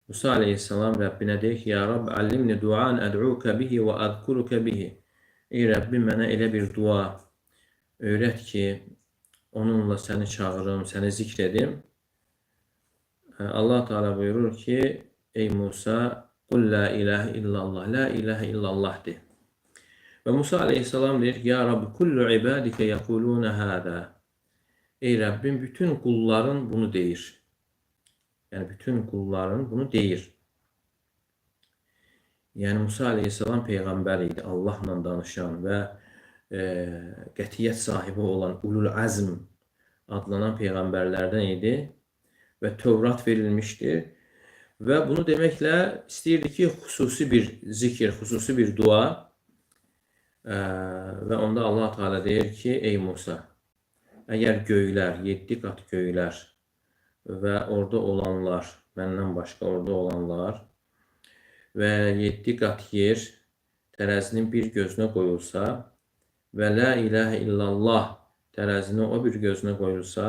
Musa aleyhissalam Rəbbinə deyir ki, Ya Rabb, allimni duan əd'uka bihi və əzkuruka bihi. Ey Rəbbim, mənə elə bir dua öyrət ki, onunla səni çağırım, səni zikr edim. Allah Teala buyurur ki, ey Musa, qul la ilahe illallah, la ilahe illallah de. Və Musa aleyhissalam deyir ki, Ya Rabbi, kullu ibadike yekulune hâzâ. Ey Rəbbim, bütün qulların bunu deyir. Yəni, bütün qulların bunu deyir. Yəni, Musa aleyhissalam peyğəmbər idi, Allahla danışan və qətiyyət sahibi olan Ulul Əzm adlanan peyğəmbərlərdən idi və Tövrat verilmişdi. Və bunu deməklə istəyirdi ki, xüsusi bir zikir, xüsusi bir dua və onda Allah Teala deyir ki, ey Musa, əgər göylər, 7 qat göylər və orada olanlar, məndən başqa orada olanlar və 7 qat yer tərəzinin bir gözünə qoyulsa və la ilahə illallah tərəzinin o bir gözünə qoyulsa,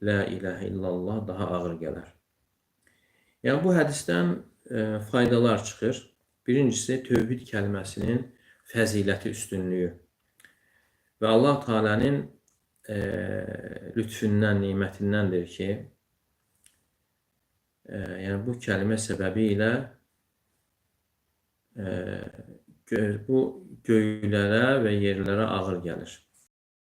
la ilahə illallah daha ağır gələr. Yəni bu hədisdən faydalar çıxır. Birincisi, tövhid kəlməsinin fəziləti, üstünlüyü və Allah Teala'nın lütfündən, nemətindəndir ki, yəni bu kəlmə səbəbi ilə bu göylərə və yerlərə ağır gəlir.